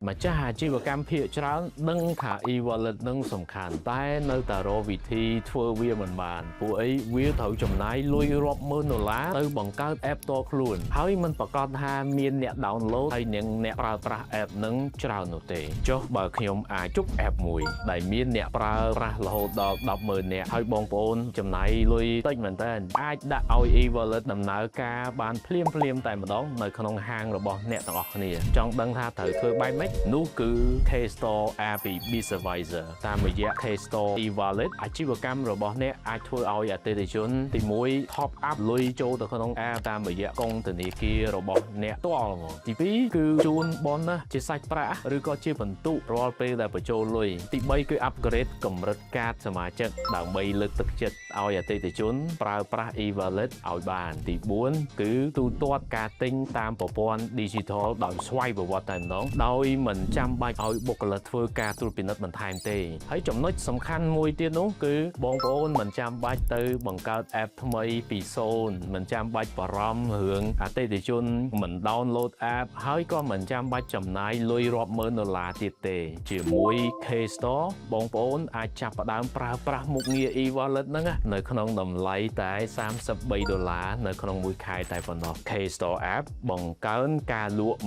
ម្ចាស់អាជីវកម្មភាគច្រើនដឹងថា e-wallet នឹងសំខាន់តែនៅតែរកវិធីធ្វើវាមិនបានពួកអីវាត្រូវចំណាយលុយរាប់ម៉ឺនដុល្លារទៅបង្កើត app ផ្ទាល់ខ្លួនហើយមិនប្រកាសថាមានអ្នក download ហើយនិងអ្នកប្រើប្រាស់ app នឹងច្រើននោះទេចុះបើខ្ញុំអាចជប់ app មួយដែលមានអ្នកប្រើប្រាស់រហូតដល់100000នាក់ហើយបងប្អូនចំណាយលុយតិចមែនតើអាចដាក់ឲ្យ e-wallet ដំណើរការបានភ្លាមភ្លាមៗតែម្ដងនៅក្នុងហាងរបស់អ្នកទាំងអស់គ្នាចង់ដឹងថាត្រូវធ្វើបែបម៉េចនោះគឺ K Store App ពី Bizadvisor តាមរយៈ K Store e-wallet អាជីវកម្មរបស់អ្នកអាចធ្វើឲ្យអតិថិជនទី1 top up លុយចូលទៅក្នុង app តាមរយៈកុងធនាគាររបស់អ្នកផ្ទាល់ហ្មងទី2គឺជូន bonus ជាសាច់ប្រាក់ឬក៏ជាពិន្ទុរាល់ពេលដែលបញ្ចូលលុយទី3គឺ upgrade កម្រិតកាតសមាជិកដើម្បីលើកទឹកចិត្តឲ្យអតិថិជនប្រើប្រាស់ e-wallet ឲ្យបានទី4គឺទូទាត់ការទិញតាមប្រព័ន្ធ digital ដោយស្វ័យប្រវត្តិតែម្ដងដោយមិនចាំបាច់ឲ្យបុគ្គលិកធ្វើការត្រួតពិនិត្យបន្ថែមទេហើយចំណុចសំខាន់មួយទៀតនោះគឺបងប្អូនមិនចាំបាច់ទៅបង្កើត app ថ្មីពីសូន្យមិនចាំបាច់បារម្ភរឿងអតិថិជនមិន download app ហើយក៏មិនចាំបាច់ចំណាយលុយរាប់ម៉ឺនដុល្លារទៀតទេ ជាមួយ K Store បងប្អូនអាចចាប់ផ្ដើមប្រើប្រាស់មុខងារ e-wallet ហ្នឹងណានៅក្នុងតម្លៃតែ33ដុល្លារនៅក្នុងមួយខែតែប៉ុណ្ណោះ K Store App បង្កើនការលក់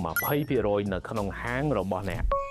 20%នៅក្នុងហាងរបស់អ្នក។